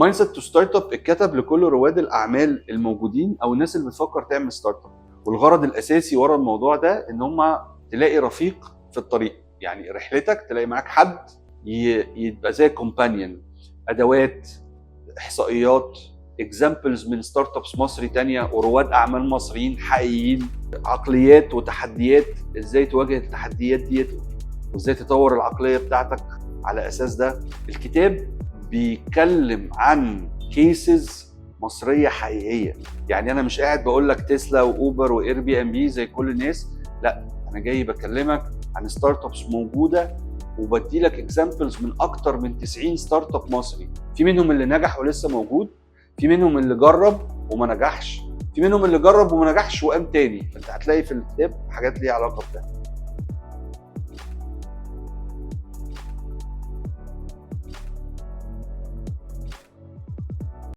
Mindset to Startup اتكتب لكل رواد الاعمال الموجودين او الناس اللي بتفكر تعمل startup، والغرض الاساسي ورا الموضوع ده ان هم تلاقي رفيق في الطريق، يعني رحلتك تلاقي معاك حد يبقى زي companion، ادوات، احصائيات، examples من startups مصري تانية ورواد اعمال مصريين حقيقيين، عقليات وتحديات، ازاي تواجه التحديات ديت وازاي تطور العقلية بتاعتك على اساس ده. الكتاب بيتكلم عن cases مصرية حقيقيه، يعني انا مش قاعد بقول لك تسلا واوبر و Airbnb زي كل الناس، لا، انا جاي بكلمك عن startups موجودة وبدي لك examples من اكتر من 90 startup مصري، في منهم اللي نجح ولسه موجود، في منهم اللي جرب وما نجحش، في منهم اللي جرب وما نجحش وقام تاني. فانت هتلاقي في الكتاب حاجات ليها علاقة بده.